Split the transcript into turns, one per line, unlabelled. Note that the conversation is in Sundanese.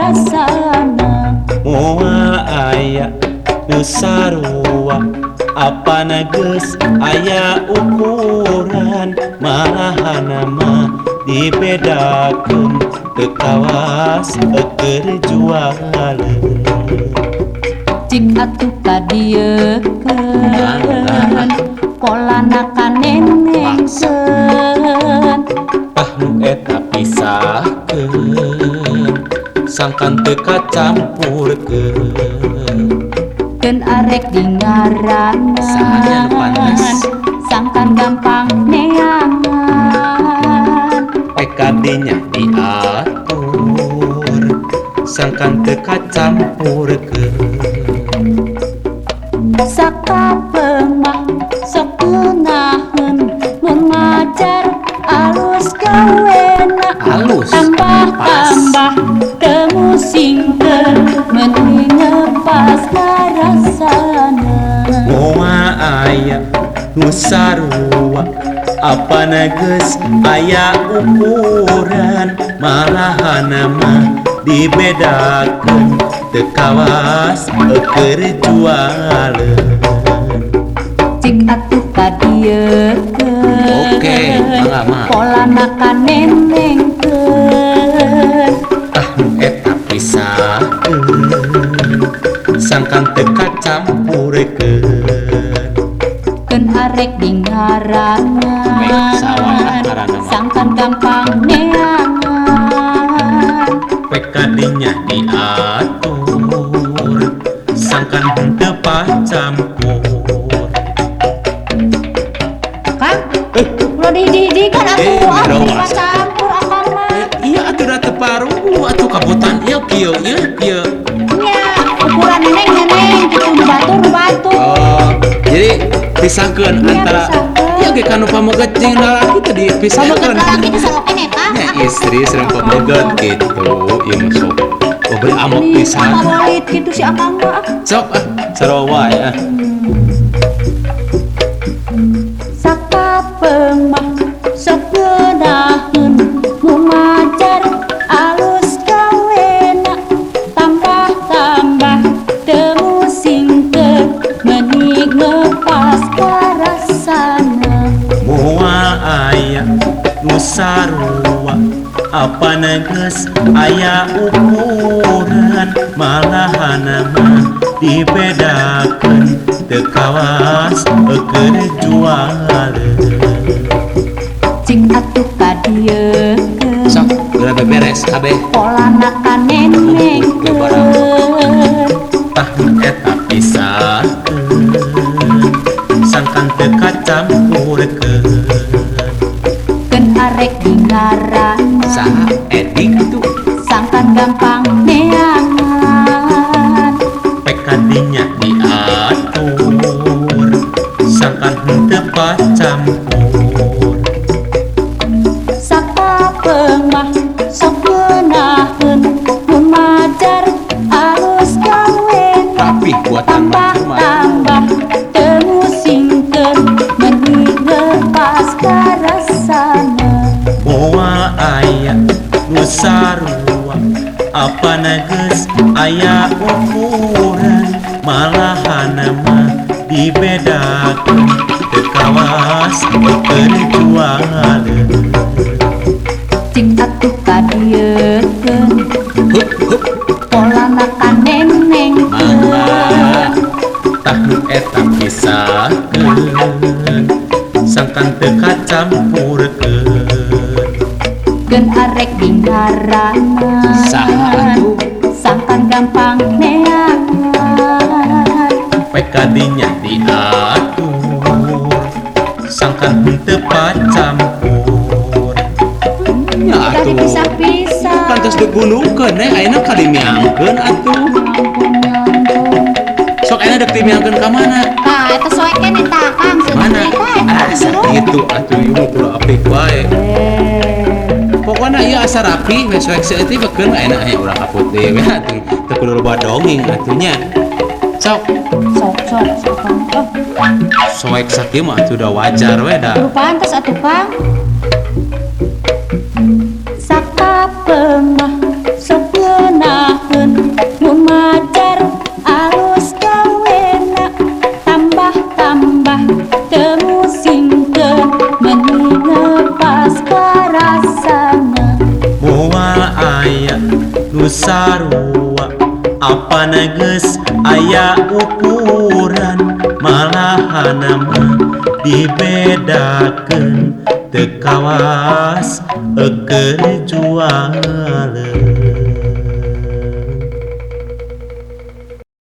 Karasana.
Moal aya nu sarua, apana geus aya ukuran, malahana mah dibedakeun, teu kawas keur jualeun.
Cik atuh kadieukeun, polana kanenengkeun.
Tah, nu eta pisahkeun, sangkan teu kacampurkeun.
Keun arek di
Saha nya nu
ngaranan,
pantes?
Sangkan gampang neangan.
PKD nya diatur, sangkan teu kacampurkeun.
Sakapeung mah sok ngeunaheun, mun majar alus gawena.
Alus,
tambah
pas.
Tambah teu musingkeun, meuni ngepas karasana.
Moal aya nu sarua, apana geus aya ukuran, malahana mah dibedakeun, teu kawas keur jualeun.
Cik atuh kadieukeun,
Oke, mangga mah.
Polana kanenengkeun.
Tah, nu eta pisahkeun, sangkan teu kacampurkeun.
Keun arek di
Baik, sawah
ngaranan,
ngaranna mah.
Sangkan gampang neangan.
PKD nya diatur, sangkan henteu pacampur.
Kang,
Eh.
ulah dihiji-hijikan atuh.
Eh,
Ah,
bro.
meni campur akang mah.
Eh, iya atuh, da teu paruguh atuh kabutan ieu kieu ieu kieu.
Nya, ukuran neneng neneng kitu, nu batur nu batur.
Oh, jadi pisahkeun
Iya,
antara
pisahkeun.
Iya ge kanu pameget jeung lalaki teh dipisahkeun.
Pameget lalaki teh saroken eta.
Nya istri sareng pameget gitu, ieu mah sok. Oh, beri amok pisan.
Favorit gitu si akang mah.
Sok ah, sarua wae ah.
Sakapeung mah sok ngeunaheun, mun majar alus gawena, tambah-tambah teu musingkeun, meuni ngepas karasana.
Moal aya nu sarua, apana geus aya ukuran, malahana mah dibedakeun, teu kawas keur jualeun.
Cik atuh kadieukeun,
Sok, geura beberes kabeh.
Polana kanenengkeun.
Tah, nu eta pisahkeun, sangkan teu kacampurkeun.
Keun arek di ngaranan,
Saha edik atuh?
Sangkan gampang neangan.
PKD nya diatur, sangkan henteu pacampur.
Sakapeung mah sok ngeunaheun, mun majar alus gawena,
Rapih buatan mah
tambah
cuma.
Tambah teu musingkeun, meuni ngepas karasana.
Moal aya nu sarua, apana geus aya ukuran, malahana mah dibedakeun, teu kawas keur jualeun.
Cik atuh kadieukeun,
Hup hup.
Polana kanenengkeun.
Mangga. Tah, nu eta pisahkeun, sangkan teu kacampurkeun.
Keun arek di ngaranan,
Saha atuh?
Sangkan gampang neangan.
PKD nya diatur, sangkan henteu pacampur nya.
Udah
Atuh
dipisah-pisah.
Kan tos digunungkeun, Neng, ayeuna kalimiangkeun atuh.
Ampun, ya ampun.
Sok, ayeuna dek dimiangkeun ka mana?
Tah, eta soekeun eta, Kang,
Mana?
eta eta
Ah,
jero.
sakitu atuh, ieu mah kudu apik wae.
Eh.
Pokokna ieu asa rapi we, soek saeutik bekeun ayeuna aya urang kaput deui we atuh, teu kudu loba dongeng atuh nya. Sok.
Sok sok sok, Kang. Oh,
Soek sakieu mah atuh udah wajar we da.
Kudu pantes atuh, Kang. Sakapeung mah sok ngeunaheun.
Nu sarua apan geus aya ukuran, malahan mah dibedakeun, teu kawas keur jualeun.